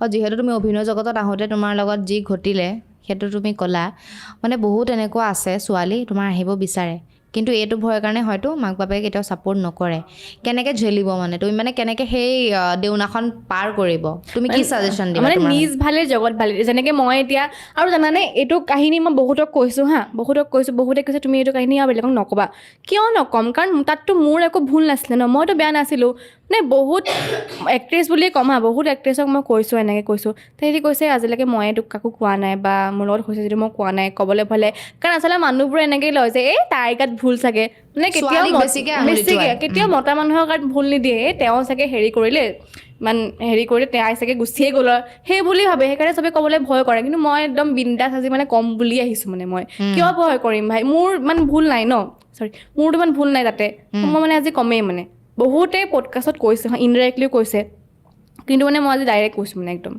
অঁ, যিহেতু তুমি অভিনয় জগতত আহোঁতে তোমাৰ লগত যি ঘটিলে সেইটো তুমি ক'লা, মানে বহুত এনেকুৱা আছে ছোৱালী তোমাৰ আহিব বিচাৰে, কিন্তু এইটো ভয়ৰ কাৰণে হয়তো মাক বাপেকে কেতিয়াও ছাপোৰ্ট নকৰে। কেনেকৈ ঝেলিব, মানে তুমি মানে কেনেকৈ সেই দেওনাখন পাৰ কৰিব, তুমি কি ছাজেশ্যন দিবা? মানে তোমাৰ নিজ ভালে জগত ভালে। যেনেকে মই এতিয়া আৰু জানানে, এইটো কাহিনী মই বহুতক কৈছোঁ হা, বহুতক কৈছোঁ। বহুতে কৈছে, তুমি এইটো কাহিনী আৰু বেলেগক নক'বা। কিয় নক'ম? কাৰণ তাততো মোৰ একো ভুল নাছিলে ন, মইতো বেয়া নাছিলোঁ। মানে বহুত এক্ট্ৰেছ বুলিয়ে ক'ম হা, বহুত এক্ট্ৰেছক মই কৈছোঁ, এনেকৈ কৈছোঁ। তেহেঁতি কৈছে, আজিলৈকে মই এইটো কাকো কোৱা নাই বা মোৰ লগত হৈছে যদিও মই কোৱা নাই, ক'বলৈ ভয় লাগে। কাৰণ আচলতে মানুহবোৰে এনেকৈ লয় যে এই তাইৰ গাত ভুল চাগে, মানে কেতিয়াও ছোৱালীক বেছিকে আঙুলি বেছিকে টোৱায়। কেতিয়াও মতা মানুহৰ গাত ভুল নিদিয়ে। এই তেওঁ চাগে হেৰি কৰিলে, ইমান হেৰি কৰিলে, তাই চাগে গুচিয়ে গ'ল আৰু সেই বুলি ভাবে। সেইকাৰণে চবে ক'বলৈ ভয় কৰে। কিন্তু মই একদম বিন্দাছ আজি মানে ক'ম বুলি আহিছোঁ। মানে মই কিয় ভয় কৰিম ভাই? মোৰ ইমান ভুল নাই ন, চৰি, মোৰতো ইমান ভুল নাই তাতে। মই মানে আজি কমেই। মানে বহুতে পডকাষ্টত কৈছে, ইনডাইৰেক্টলিও কৈছে, কিন্তু মানে মই আজি ডাইৰেক্ট কৈছোঁ, মানে একদম।